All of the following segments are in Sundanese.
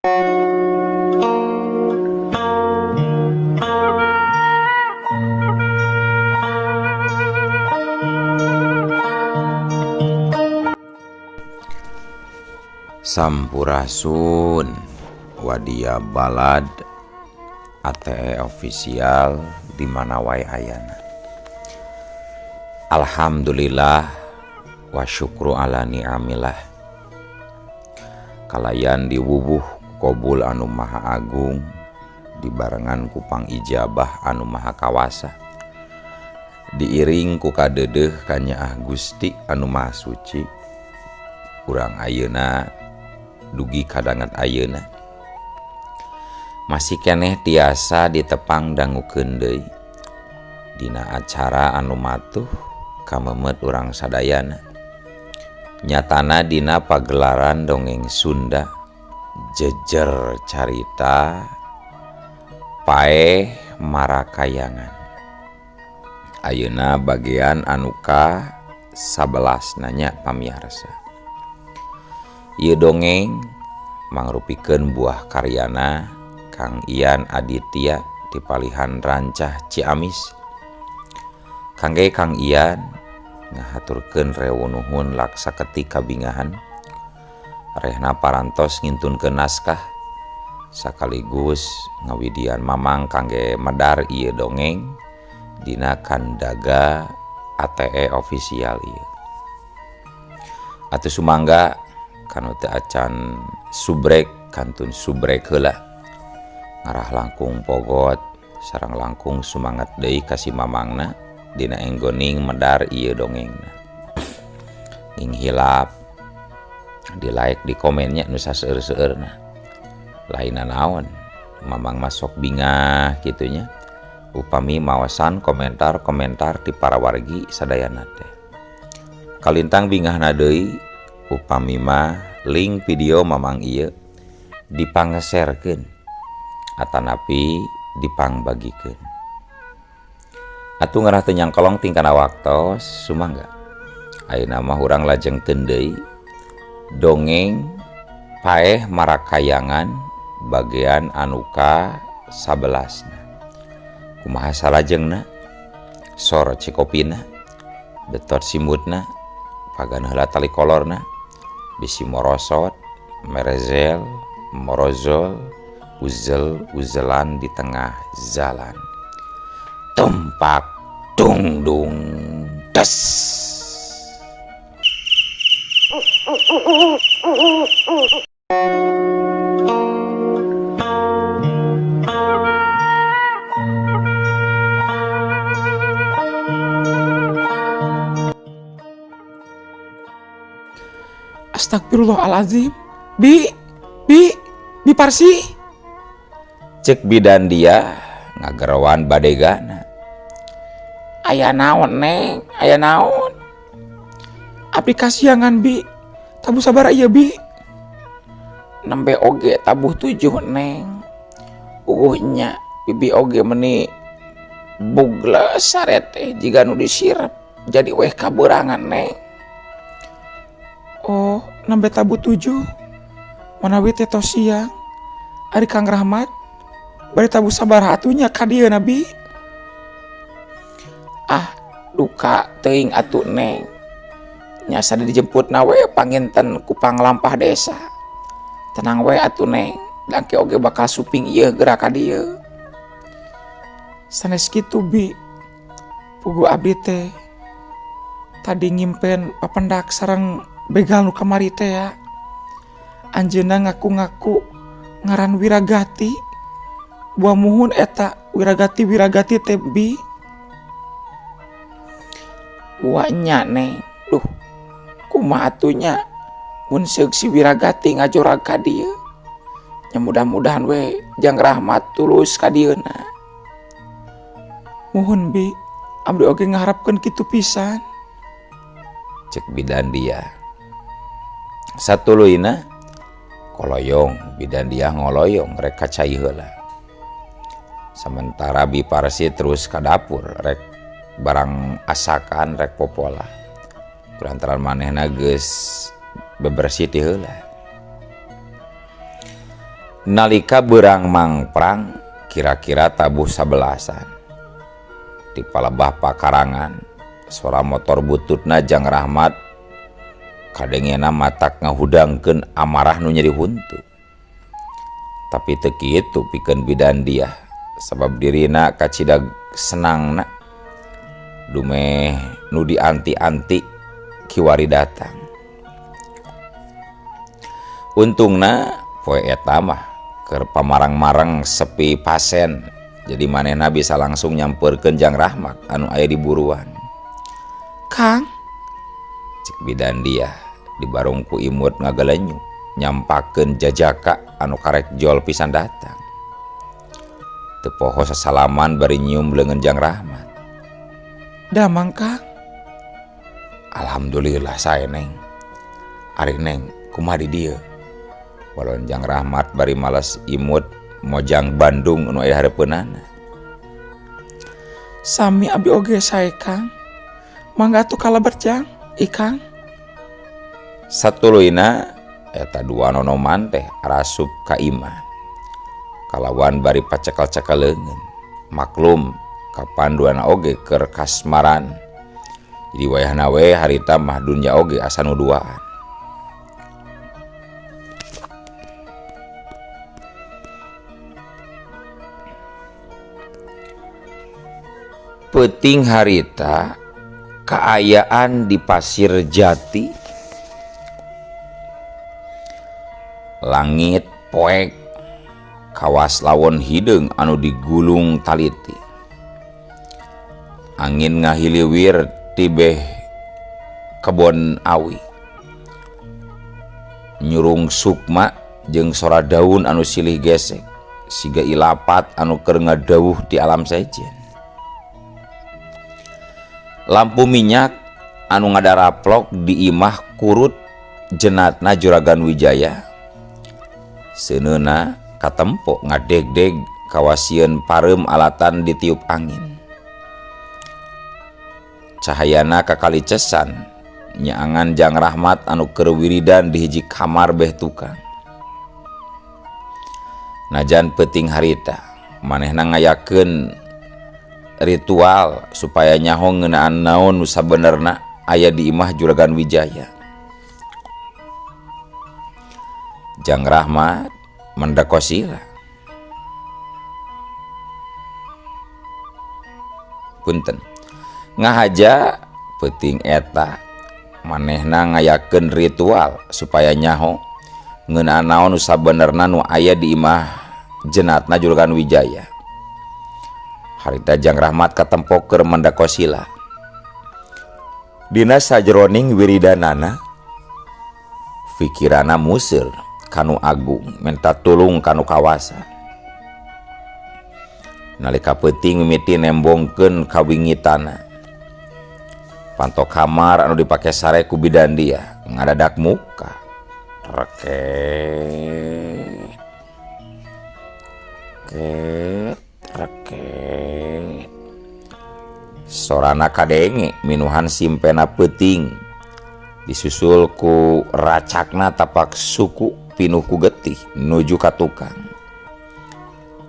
Sampurasun Wadia Balad ATE official di mana wae ayana. Alhamdulillah wa syukru ala ni'amillah. Kalayan diwubuh kobul anu maha agung dibarengan ku pangijabah anu maha kawasa. Diiring ku kadeudeuh kanyaah Gusti anu maha suci. Urang ayeuna dugi kadanget ayeuna masih keneh tiasa ditepang dangukeun deui dina acara anu matuh kamemet urang sadayana nyatana dina pagelaran dongeng Sunda jejer carita paeh marakayangan ayeuna bagian anu ka 11 nanya pamiarsa. Ieu dongeng mangrupikeun buah karyana Kang Ian Aditya di Palihan Rancah Ciamis. Kangge Kang Ian ngahaturkeun rewu nuhun laksa ketika kabingahan rehna parantos ngintunkeun naskah sakaligus ngawidian mamang kangge medar ieu dongeng dina kandaga ATE official ieu. Atuh sumangga kanu teu acan subrek kantun subrek heula ngarah langkung pogot sareng langkung sumangat deui ka si mamangna dina enggoning medar ieu dongengna. Ing hilap di like di komennya nu saseur-seueurna. Lainna naon mamang masuk bingah kitunya upami mawasan komentar-komentar ti para wargi sadayana teh. Kalintang bingahna deui upami mah link video mamang ieu dipangeserkeun atanapi dipangbagikeun. Atuh ngarah teu nyangkolong tingkana waktos sumangga. Ayeuna mah urang lajengkeun deui dongeng paeh marakayangan bagian anu ka 11. Kumaha salajengna? Sor cikopina, betot simutna, pagan heula tali kolorna, bisi morosot, merezel, morozol, uzel uzelan di tengah jalan. Tumpak dung dung des. Astagfirullahalazim. Bi, bi, bi Parsi. Cek bidan dia ngagerowan badegana. Aya naon neng, aya naon. Abdi kasiangan bi, tabuh sabaraha ieu bi? Nembe oge tabuh 7 neng. Uguh nya bibi oge meni bugles sare teh jiga nu disirep jadi weh kaberangan neng. Oh, nembe tabuh 7. Manawi teh tos siang. Ari Kang Rahmat bari tabuh sabaraha atuh nya ka dieu nabi? Ah, duka teuing atuh neng. Nya sade dijemputna we panginten ku panglampah desa. Tenang we atuh neng, dangke oge bakal suping ieu geura ka dieu. Sanes kitu bi. Pugu abdi teh tadi ngimpen papendak sareng begal nu kamari teh ya. Anjeunna ngaku-ngaku ngaran Wiragati. Buah muhun eta Wiragati Wiragati teh bi. Buah nya neng. Duh, kumaha atuh nya mun seug si Wiragati ngajorag ka dieu. Nya mudah-mudahan we jang rahmat tulus ka dieuna. Muhun bi, abdi oge ngaharapkeun kitu pisan. Cek bidan dia. Satuluyna koloyong bidan dia ngoloyong rek ka cai heula. Sementara Bi Parsi terus ka dapur rek barang asakan rek popola. Kulantaran manehna geus bebersih ti heula. Nalika beurang mangprang kira-kira tabuh sabelasan. Di palebah pakarangan sora motor bututna Jang Rahmat kadengena matak ngahudangkeun amarah nu nyeri huntu. Tapi teu kitu pikeun bidan Diah sabab dirina kacida senangna dumeh nu dianti-anti kiwari datang. Untungna poe eta mah keur pamarang-marang sepi pasen, jadi manehna bisa langsung nyamperkeun Jang Rahmat anu aya di buruan. Kang, cek bidan Diah dibarung ku imut ngagalenyu nyampakeun jajaka anu karek jol pisan datang. Teu poho sasalaman bari nyium leungeun Jang Rahmat. Damang Kang. Alhamdulillah sae Neng. Ari Neng kumaha di dieu? Walon Jang Rahmat bari males imut mojang Bandung nu aya hareupeunana. Sami abi oge sae Kang. Mangga atuh kalebet Jang, Ikang. Satuluyna eta dua nonoman teh arasup ka imah. Kalawan bari pacekel-cekel leungeun. Maklum kapan duana oge keur kasmaran. Jadi wayahna we harita mah dunya oge asa nu duaan. Peuting harita kaayaan di Pasir Jati, langit poek kawas lawon hideung anu digulung taliti. Angin ngahiliwir tibeh kebon awi, nyurung sukma jeung sora daun anu silih gesek siga ilapat anu keur ngadawuh di alam sejen. Lampu minyak anu ngadaraplok di imah kurut jenatna Juragan Wijaya. Seuneuna katempo ngadegdeg kawasieun pareum alatan ditiup angin. Cahayana kakalicesan nyaangan Jang Rahmat anu keur wiridan di hiji kamar beh tukang. Najan peuting harita manehna ngayakeun ritual supaya nyaho ngeunaan naon nu sabenerna aya di imah Juragan Wijaya. Jang Rahmat mendekosila. Punten. Ngahaja peuting eta manehna ngayakeun ritual supaya nyaho ngeunaan naon nu sabenerna nu aya di imah jenatna Juragan Wijaya. Harita Jang Rahmat katempo keur mendekosila. Dina sajroning wiridanana pikirana museur kanu agung minta tulung kanu kawasa. Nalika peuting mimiti nembongkeun kawingitana. Panto kamar anu dipake sare ku bidan Diah ngadadak muka. Reket. Ket reket. Sorana kadenge minuhan simpena peuting disusul ku racakna tapak suku pinuh ku getih nuju ka tukang.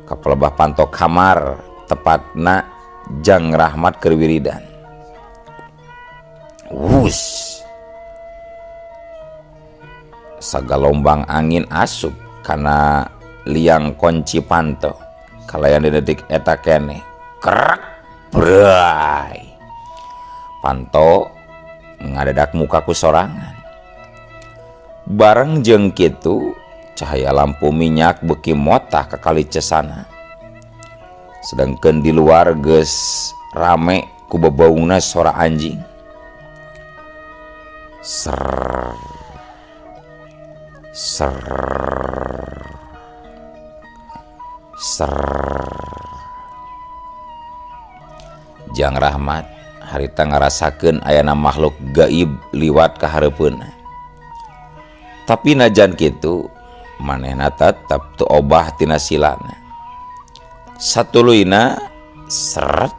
Kapelebah panto kamar tepatna Jang Rahmat keur wiridan. Wus. Sagalombang angin asup kana liang kunci panto. Kalayan di detik eta keneh krek bray. Panto ngadadak muka ku sorangan. Bareng jeung kitu cahaya lampu minyak beuki motah ka kalicesana. Sedangkan di luar geus rame ku bebaungna sora anjing. Ser ser ser. Jang Rahmat harita ngarasakeun ayana makhluk gaib liwat ka hareupeunna. Tapi najan kitu manehna tetep teu obah tina silana. Satuluyna seret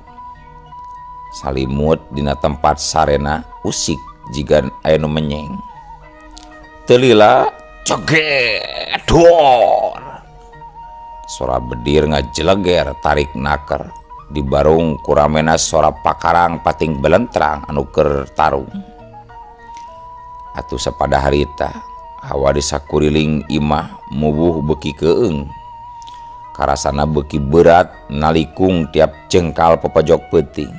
salimut dina tempat sarena usik jigan aya nu menyeng. Teu lila cegedor. Sora bedir ngajeleger tarik naker dibarung ku ramena sora pakarang pating belentrang anu keur tarung. Atuh sapada harita hawa di sakuriling imah mubuh beuki keung. Karasana beuki berat nalikung tiap jengkal popojok peuting.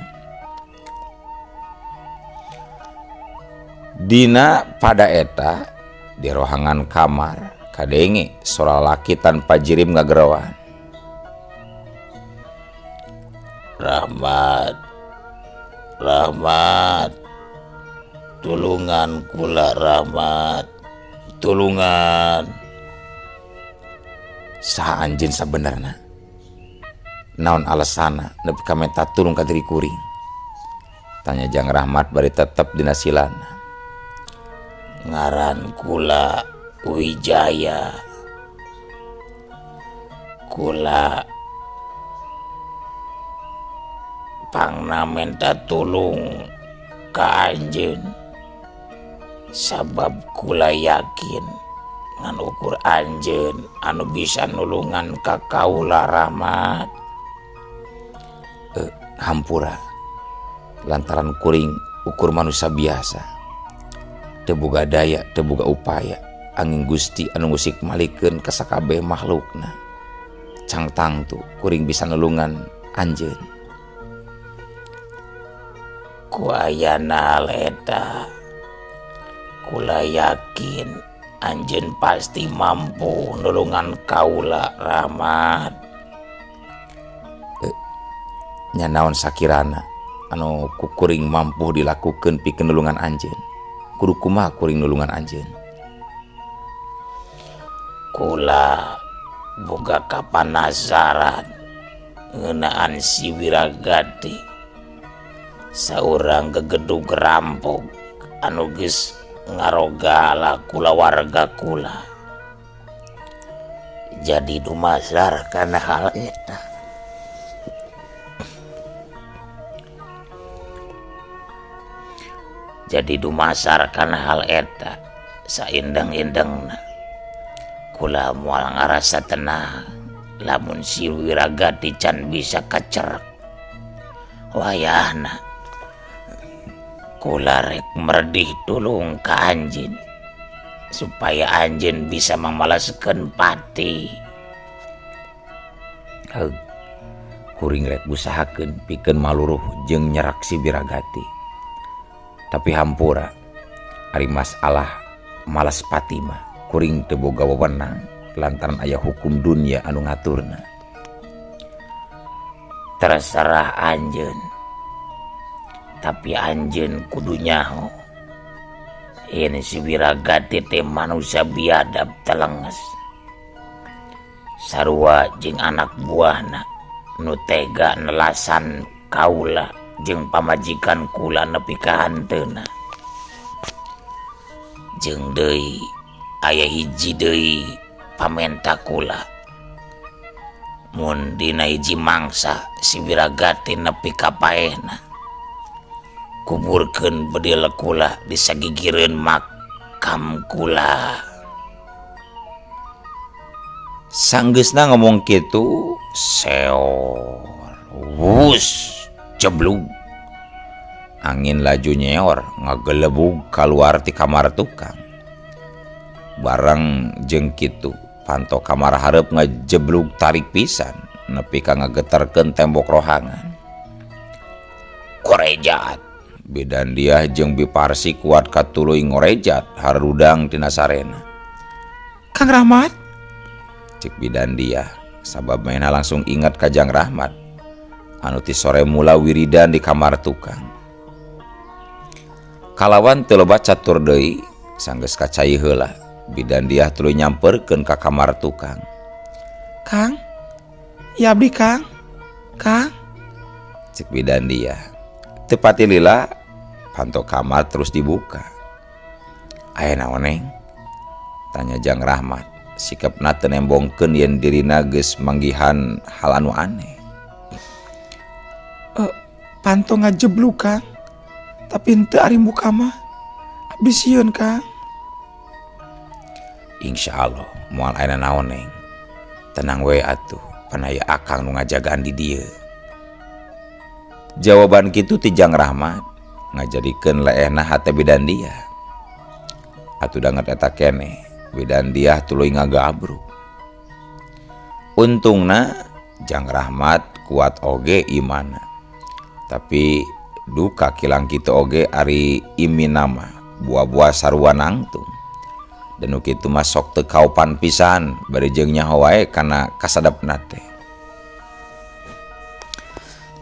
Dina pada eta di rohangan kamar kadenge sora laki tanpa jirim ngageroan. Rahmat, Rahmat, tulungan kula Rahmat, tulungan. Saha anjeun sabenerna? Naon alesana nepi ka menta tulung ka diri kuring? Tanya Jang Rahmat bari tetep dina silana. Ngaran kula Wijaya. Kula pangna menta tulung ka anjeun sabab kula yakin ngan ukur anjeun anu bisa nulungan ka kaula Rahmat. Hampura lantaran kuring ukur manusia biasa, teu boga daya, teu boga upaya, angin Gusti anu ngusik malikeun ka sakabeh makhlukna. Cang tangtu kuring bisa nulungan anjeun. Ku ayana hal eta kula yakin anjeun pasti mampu nulungan kaula Rahmat. Nya naon sakirana anu ku kuring mampu dilakukeun pikeun nulungan anjeun? Kudu kumaha kuring nulungan anjeun? Kula boga kapanasaran ngeunaan si Wiragati, saurang gegedug rampok anu geus ngarogala kulawarga kula. Jadi dumasar kana hal eta. Jadi dumasar kana hal eta saindeng-indengna. Kula moal ngarasa tenang lamun si Wiragati can bisa kacerek. Wayahna kula rek merdih tulung ka anjeun supaya anjeun bisa mamalaskeun pati. Heug, kuring rek usahakeun pikeun maluruh jeung nyerak si Wiragati. Tapi hampura ari masalah malas pati mah kuring teu boga wewenang lantaran aya hukum dunia anu ngaturna. Terserah anjeun, tapi anjeun kudu nyaho yen si Wiragati teh manusia biadab telenges, sarua jeung anak buahna nu tega nelasan kaula jeung pamajikan kula nepi ka hanteuna. Jeung deui aya hiji deui pamenta kula, mun dina hiji mangsa si Wiragati nepi ka paehna, kuburkeun bedil kula di sagigireun makam kula. Sanggeusna ngomong kitu, seor wus jeblug, angin laju nyeor ngagelebug kaluar ti kamar tukang. Bareng jeung kitu panto kamar hareup ngajeblug tarik pisan nepi ka ngageterkeun tembok rohangan. Korejat bidan dia jeung Biparsi kuat katuluy ngorejat harudang tina sarena. Kang Rahmat, cek bidan dia sabab maena langsung ingat ka Jang Rahmat anu ti sore mula wiridan di kamar tukang. Kalawan teu loba catur deui sanggeus kacai heula, bidan dia tuluy nyamperkeun ka kamar tukang. Kang, ya abdi Kang, Kang, cek bidan dia. Teu pati lila panto kamar terus dibuka. Aya naon neng? Tanya Jang Rahmat. Sikapna teu nembongkeun yen dirina geus manggihan hal anu aneh. Panto ngajeblug Kang, tapi henteu ari muka mah. Abdi sieun Kang. Insyaallah moal aya naon neng. Tenang we atuh, pan aya akang nu ngajagaan di dieu. Jawaban kitu ti Jang Rahmat ngajadikeun leehna hate bidan dia. Atuh danget eta keneh, bidan dia tuluy ngagabruk. Untungna Jang Rahmat kuat oge imana. Tapi duka kilang kitu oge ari imina mah buah-buah sarua nangtung. Dan nu kitu mah sok teu kaopan pisan bari jeung nyaho wae kana kasadepna teh.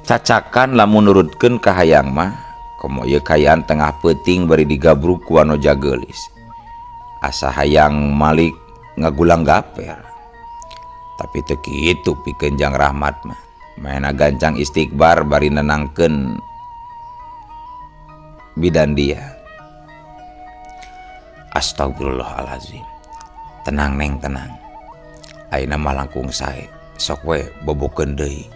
Cacakan lamun nurutkeun ka hayang mah komo ieu kaayaan tengah peuting bari digabruk ku wanoja geulis. Asa hayang malik ngagulang gaper. Tapi teu kitu pikeun Jang Rahmat mah. Maena gancang istighbar bari nenangkeun bidan dia. Astagfirullahalazim. Tenang neng tenang. Ayeuna mah langkung sae. Sok we bobokeun deui.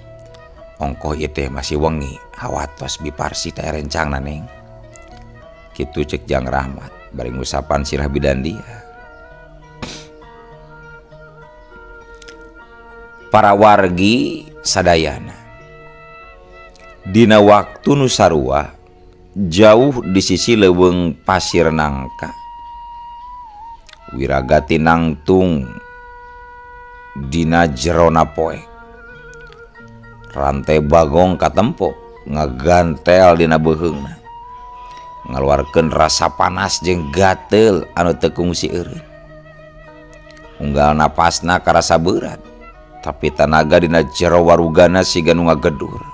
Ongkoh ieu teh masih wengi, hawatos biparsi teh rencangna neng. Kitu cek Jang Rahmat bari ngusapan sirah bidan dia. Para wargi sadayana. Dina waktu nu sarua jauh di sisi leuweung pasir nangka. Wiragati nangtung dina jerona poek. Rantai bagong katempo ngagantel dina beuheungna. Ngaluarkeun rasa panas jeung gatel anu teu kungsi eureun. Unggal napasna karasa berat, tapi tanaga dina jero warugana siga nu ngagedur.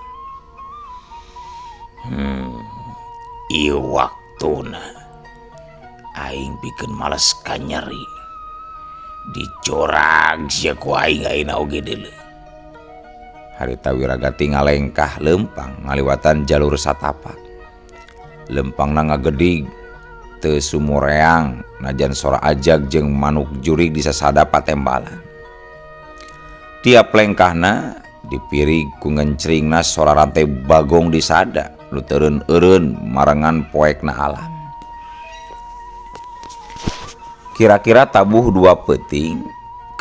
Ieu waktuna aing pikeun males ka nyeri. Dicorag sia ku aing ayeuna oge deuleu. Harita Wiragati ngalengkah leumpang ngaliwatan jalur satapak. Lempangna ngagedig teu sumureang najan sora ajag jeung manuk jurig disasada patembalan. Tiap lengkahna dipirig ku ngencringna sora rantai bagong disada nu teureun-eureun marengan poekna alam. Kira-kira tabuh dua peuting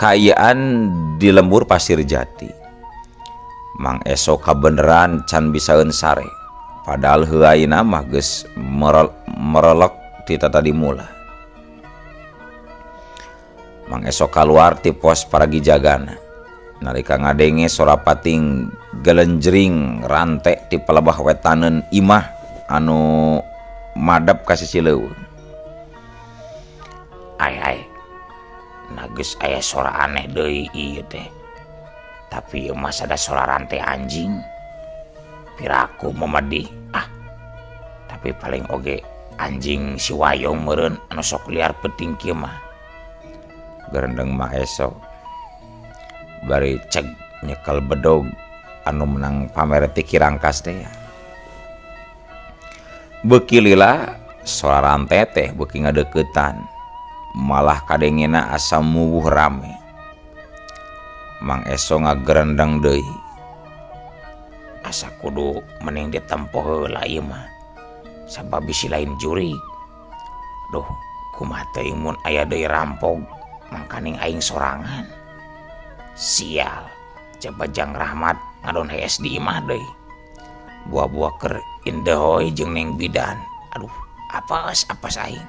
kaayaan di lembur Pasir Jati. Mang Eso kabeneran can bisaeun sare. Padahal heuaina mah geus merelek ti tatadi mula. Mang Eso kaluar ti pos paragi jagana. Nalika ngadenge sora pating gelenjring rante ti palebah wetaneun imah anu madep ka sisi leuweung. Ai ai, nah geus aya sora aneh deui ieu teh. Tapi ieu mah sada sora rante anjing. Piraku memedih. Ah, tapi paling oge anjing si Wayong meureun anu sok liar peuting kieu mah. Gerendeng Mang Eso bari ceg nyekel bedog anu menang pamer ti kirangkas teh. Beuki lila sora rante teh beuki ngadeuketan. Malah kadengena asa muwuh rame. Mang Eso ngagerendeng deui. Asa kudu mending ditempo heula ieu mah. Sabab bisi lain jurig. Duh, kumaha teuing mun aya deui rampog mangkaning aing sorangan. Sial, coba Jang Rahmat ngadon hees di imah deui. Buah-buah keur indehoy jeung neng bidan. Aduh, apes apes aing.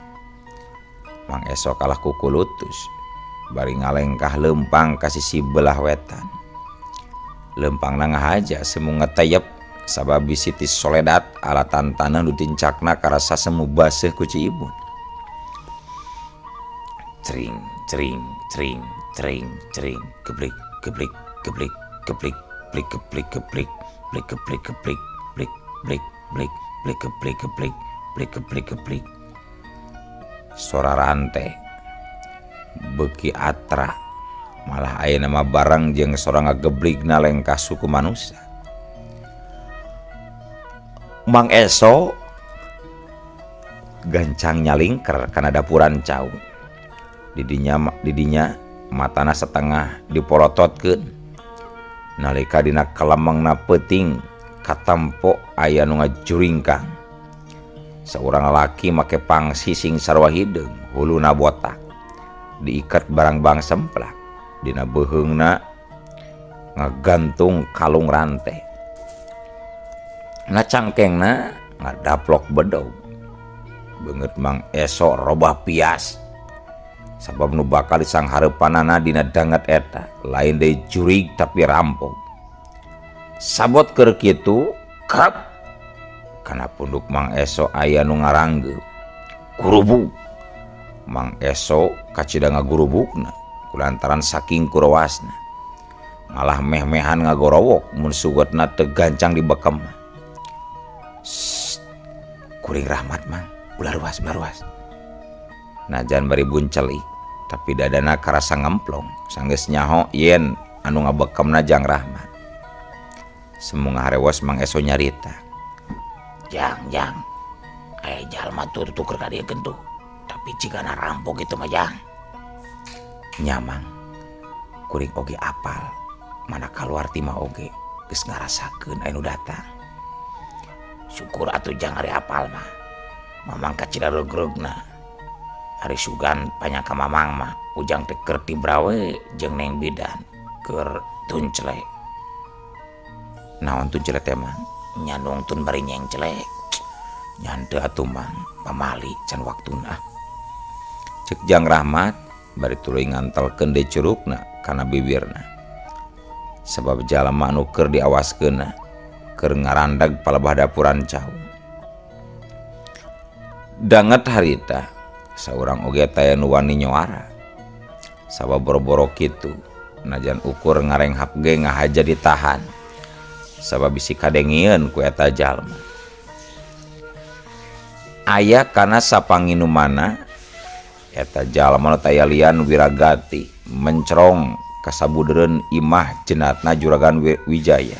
Mang Eso kalah kukulutus bari ngalengkah leumpang ka sisi belah wetan. Leumpangna ngahaja semu ngeteyep sabab bisi ti soledat alatan taneuh nu dincakna karasa semu baseuh ku ciibun. Cring cring cring cring cring geblik geblik geblik geblik blik geblik geblik blik geblik geblik blik blik blik blik geblik geblik blik geblik geblik. Sora rante beuki atra malah ayeuna mah bareng jeung sora ngagebligna lengkah suku manusia. Mang Eso gancang nyalingker kana dapuran cau. Didinya matana setengah dipolototkeun. Nalika dina kelemengna peuting katempo aya nu ngajuringkang. Saurang lalaki make pangsi sing sarua hideung, huluna botak, diiket barang-bang semplak. Dina beuheungna Ngagantung kalung rante. Na cangkengna ngadaplok bedog. Beungeut Mang Eso robah pias. Sabab nu bakal disanghareupanana dina danget eta lain deui jurig tapi rampok. Sabot keur kitu krep kana punduk Mang Eso aya nu ngaranggeup. Gurubug. Mang Eso kacida ngagurubugna kulantaran saking kurewasna. Malah meh-mehan ngagorowok mun sugetna teu gancang dibekem. Sst, kuring Rahmat Mang, ulah ruas, ulah ruas. Najan bari buncelik, tapi dadana karasa ngemplong, sanggeus nyaho yen anu ngabekemna Jang Rahmat. Semu ngaharewos Mang Eso nyarita. Jang, Jang, aya jalma tutur ka dieu tuh, tapi cigana rampok itu mah Jang. Nya Mang, kuring oge apal, mana kaluar ti mah oge geus ngarasakeun aya nu datang. Syukur atuh Jang ari apal mah. Mamang kacida reugreugna. Ari sugan panyangka Mamang mah Ujang teh keur tibrawe jeung Neng Bidan keur tuncle. Naon tuncle teh Mang? Nya nungtun bari nyengcle. Nya henteu atuh Mang, pamali can waktuna. Cek Jang Rahmat bari tuluy ngantelkeun deui curugna kana bibirna. Sabab jalma anu keur diawaskeunna keur ngarandag palebah dapuran cau. Danget harita saurang oge taya nu wani nyoara. Sabab boro-boro kitu najan ukur ngarenghap ge ngahaja ditahan. Sabab bisi kadengieun ku eta jalma. Aya kana sapanginumana eta jalma nu taya lian Wiragati mencerong kasabudereun imah jenatna Juragan Wijaya.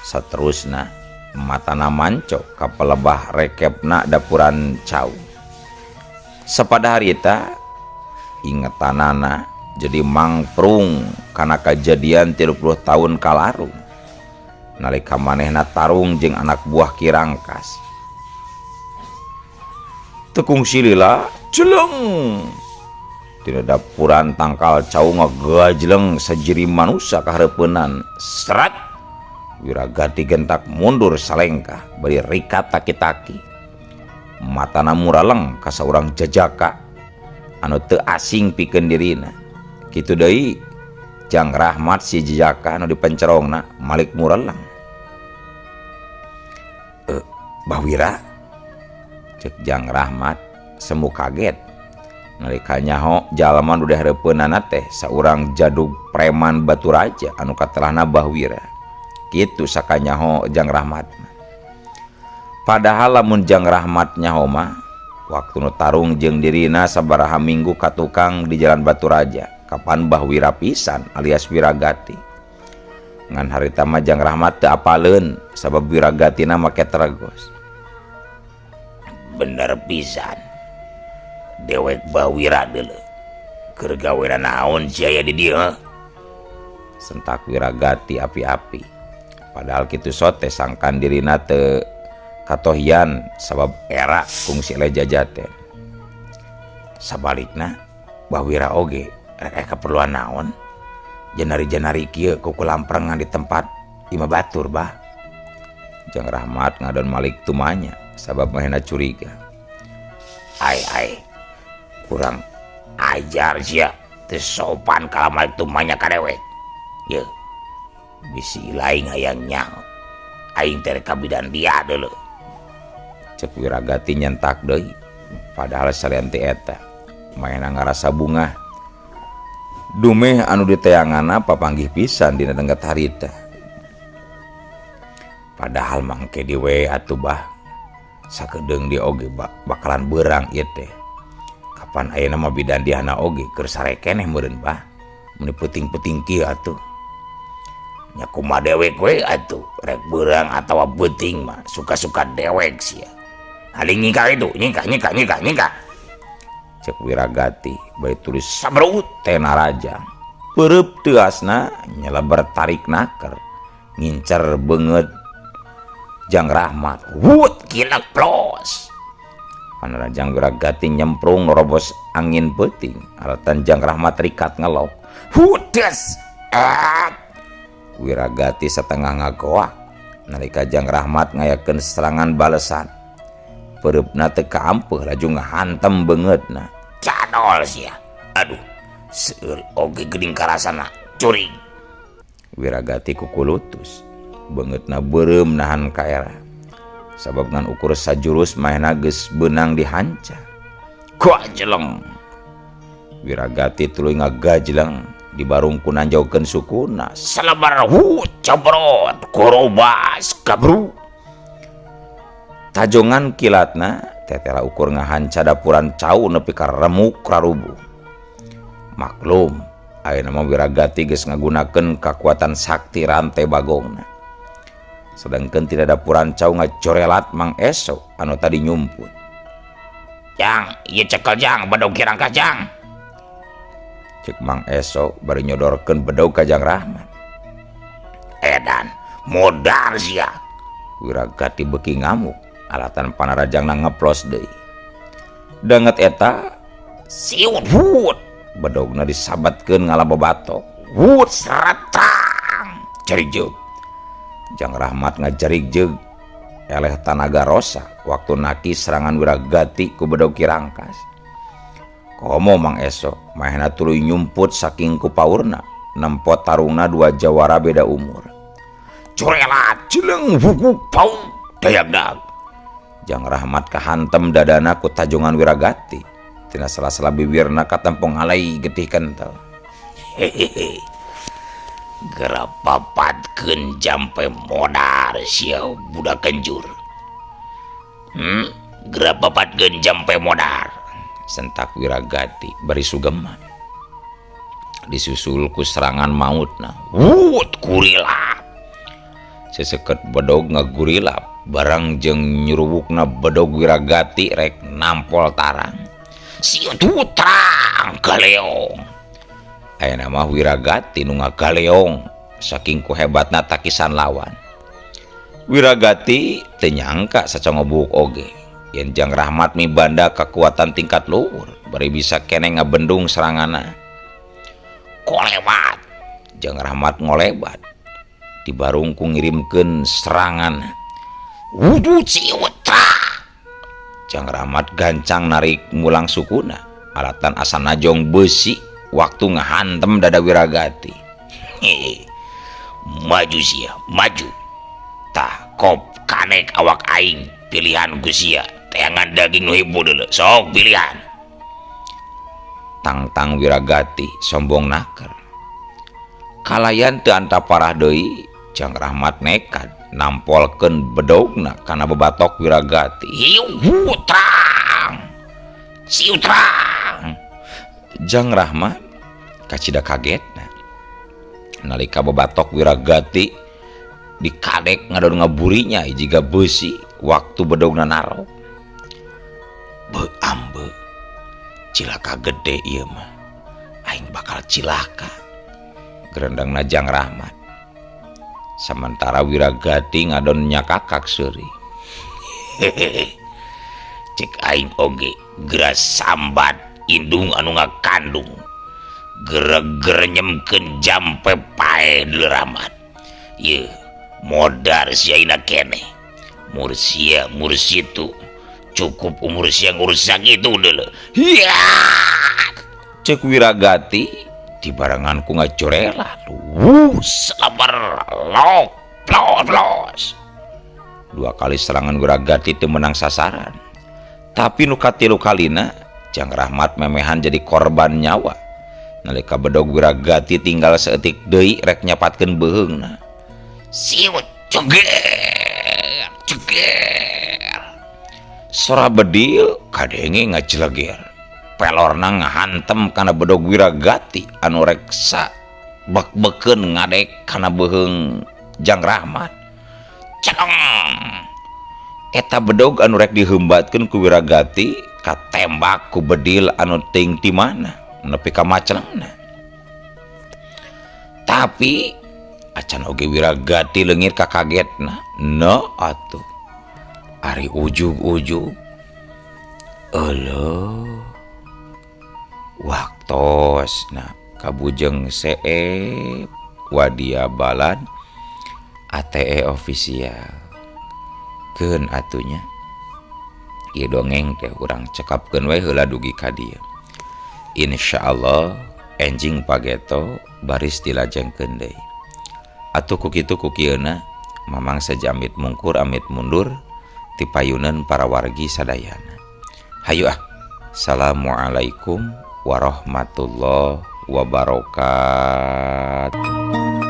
Saterusna matana manco ka palebah rekepna dapuran cau. Sapada harita ingetanana jadi mangprung kana kajadian 30 tahun kalarung. Nalika manehna tarung jeung anak buah Ki Rangkas. Tekung silila jeleng. Tina dapuran tangkal cau ngagajleng sajiri manusa kahareupeunnan. Serat Wiragati gentak mundur salengkah bari rikat taki-taki. Matana muraleng ka saurang jajaka anu teu asing pikeun dirina. Kitu deui Jang Rahmat si jajaka anu dipencerongna malik muraleng. Bah Wira, cek Jang Rahmat semu kaget nalika nyaho jalma nu dihareupeunana teh saurang jadug preman Baturaja anu katelahna Bah Wira. Kitu sakanyaho Jang Rahmat. Padahal lamun Jang Rahmat nyaho mah waktu nu tarung jeung dirina sabaraha minggu ka tukang di Jalan Baturaja kapan Bah Wira pisan alias Wiragati. Ngan harita mah Jang Rahmat teu apaleun sabab Wiragatina make tergos. Bener pisan. Dewek Bah Wira deuleu. Keur gawean naon sia aya di dieu? Sentak Wiragati api-api. Padahal kitu sote sangkan dirina teu katohian sabab era kungsi eleh jajaten. Sabalikna Bah Wira oge rek aya kaperluan naon? Janari-janari kieu kukulamprengan di tempat imah batur bah. Jang Rahmat ngadon malik tumanya sabab manehna curiga. Ai ai kurang ajar sia teu sopan kalah malik tumanya ka dewek. Yeuh bisi lain hayang nyaho. Aing teh rek ka bidan dia deuleu. Cek Wiragati nyentak deui. Padahal salian ti eta manehna ngarasa bungah. Dumeh anu diteanganna papanggih pisan dina dengket harita. Padahal mangke di we atuh bah. Sakedeung di oge bakalan beurang ieu teh. Kapan ayeuna mah bidan diana oge keur sare keneh meureun bah. Mun peuting-peuting kieu atuh. Nya kumaha dewek we atuh, rek beurang atawa beuting mah suka-suka dewek sia. Haling nyingkah itu, nyingkah nyingkah nyingkah nyingkah. Cek Wiragati bari tulis sabrut teh narajang. Peureub teuasna nyeleber tarik naker. Ngincer beungeut Jang Rahmat. Wut kilek plos. Panarajang Wiragati nyemprung nerobos angin peuting. Alatan Jang Rahmat rikat ngelok. Hudes Et! Wiragati satengah ngagoak nalika Jang Rahmat ngayakeun serangan balesan. Peureupna teu kaampeuh laju ngahantem beungeutna. Cadol sia. Aduh, seueur oge geuning karasana. Curig. Wiragati kukulutus. Beungeutna beureum nahan kaera. Sabab ngan ukur sajurus maehna geus beunang dihanca. Gajleng. Wiragati tuluy ngagajleng dibarung ku nanjaukeun sukuna. Selebar hu cobrot korobas gabru. Tajongan kilatna tetela ukur ngahanca dapuran cau nepi ka remuk rarubuh. Maklum, ayeuna mah Wiragati geus ngagunakeun kakuatan sakti rantai bagongna. Sedangkan tidak dapuran cau ngacorelat Mang Eso anu tadi nyumput. Jang, ieu cekel jang, bedog kirangkas jang. Cek Mang Eso bari nyodorkeun bedog ka Jang Rahmat. Edan, modar sia. Wiragati beuki ngamuk, alatan panarajangna ngeplos deui. Danget eta siut hut, bedogna disabatkeun ngalababatok. Hut seratang, carijeug. Jang Rahmat ngajarik jeug eleh tanaga rosa waktu naki serangan Wiragati ku bedog kirangkas. Komo Mang Eso mahena tuluy nyumput saking ku paurna nempo tarungna dua jawara beda umur. Corelat jeleng buku pau dayagdag. Jang Rahmat kahantem dadana ku tajongan Wiragati. Tina sela-sela bibirna katempong alai getih kental. Hehehe. Geura papatkeun jampe modar sia budak kenjur. Geura papatkeun jampe modar. Sentak Wiragati bari sugema. Disusul ku serangan mautna. Wut gurilap. Seseket bedog ngagurilap barang jeung nyuruwukna bedog Wiragati rek nampol tarang. Siut terang galeong. Ayeuna mah Wiragati nu ngagaleong saking ku hebatna takisan lawan. Wiragati teu nyangka sacongobuk oge yen Jang Rahmat mibanda kakuatan tingkat luhur bari bisa keneh ngabendung seranganna. Kolebat. Jang Rahmat ngolebat dibarung ku ngirimkeun serangan. Wudut siut terang. Jang Rahmat gancang narik mulang sukuna alatan asa najong besi waktu ngahantem dada Wiragati. Hehe. Maju sia, maju. Tah kop kanek awak aing pilihan ku sia. Teangan daging nu heboh deuleu. Sok pilihan. Tangtang Wiragati sombong naker. Kalayan teu antaparah deui, Jang Rahmat nekat nampolkeun bedogna kana bebatok Wiragati. Hiu terang. Siu terang. Jang Rahmat kacida kagetna nalika bebatok Wiragati dikadek ngadon ngaburinya jiga beusi waktu bedogna narok. Beu ambe cilaka gede ieu mah, aing bakal cilaka, gerendangna Jang Rahmat. Sementara Wiragati ngadon nyakakak seuri. Hehehe. Cek aing oge geura sambat indung anu ngakandung. Gereger nyemkeun jampe pae deuleu Rahmat. Yeuh, modar sia ina keneh. Mursia mursitu cukup umur sia ngurus sakitu deuleu. Hiya! Cek Wiragati dibarengan ku ngacorelat. Wuh, selabar lok plos plos. Dua kali serangan Wiragati teu menang sasaran. Tapi nu katilu kalina Jang Rahmat memehan jadi korban nyawa. Nalika bedog Wiragati tinggal seetik deui rek nyapatkeun beuheungna. Siut ceger ceger. Sora bedil kadenge ngajeleger. Pelorna ngahantem kana bedog Wiragati anu rek sabek-bekeun ngadek kana beuheung Jang Rahmat. Celeng. Eta bedog anu rek diheumbatkeun ku Wiragati katembak ku bedil anu ting ti mana nepi ka macelengna. Tapi acan oge Wiragati leungit ka kagetna. No atuh. Ari ujug-ujug. Euleuh. Waktosna kabujeng seep. Wadia Balad ATE official. Keun atunya ieu dongeng teh urang cekapkeun we heula dugi ka dieu. Insyaallah enjing pageto baris dilajengkeun deui. Atuh ku kitu ku kieuna Mamang saja amit mungkur amit mundur ti payuneun para wargi sadayana. Hayu ah. Assalamualaikum warahmatullahi wabarakatuh.